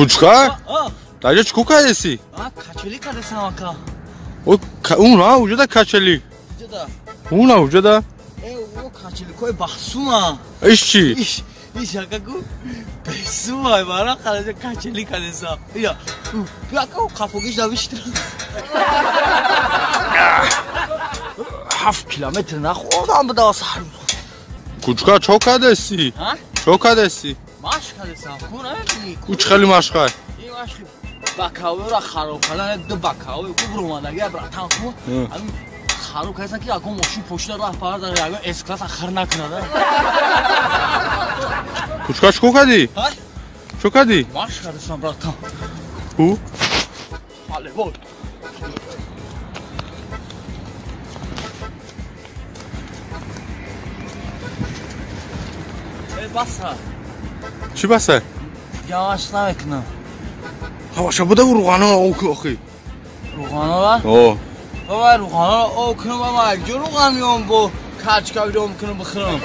Кучка? Даҷа чӣ кардеси? Качели кардесам, ака. Уна уҷада качели. Уна уҷада. Качеликои баҳсума. Иш чӣ? Иш ака ку бесумай бара қалаҷа качели кардесам. Ия. Ака қафогиш давиштир. 7 километр нахӯрдам буда сар. Кучка чо кардеси? Чо кардеси? Машқ кардесам. Ку намебинӣ? Ку чӣ хеле машқай? Ин машқи бакавиро хароб кардан, ду бакави ку буромадаги братан ку. Хароб кардасан ки ягон мошин пошида раҳ пар дар ягон С-класса хир накунад. Кучка чӣ кардӣ? Чо кардӣ? Машқ кардесам, братан. Ку? Волейбол. Баса. Чӣ баса? Дигар машқ намекунам. Ҳаваша буда рӯғаноро об ку охи. Рӯғанора? О. Баба рӯғаноро об кунам, ама якҷо рӯған меом бо качка бидом кунам бихӯрам.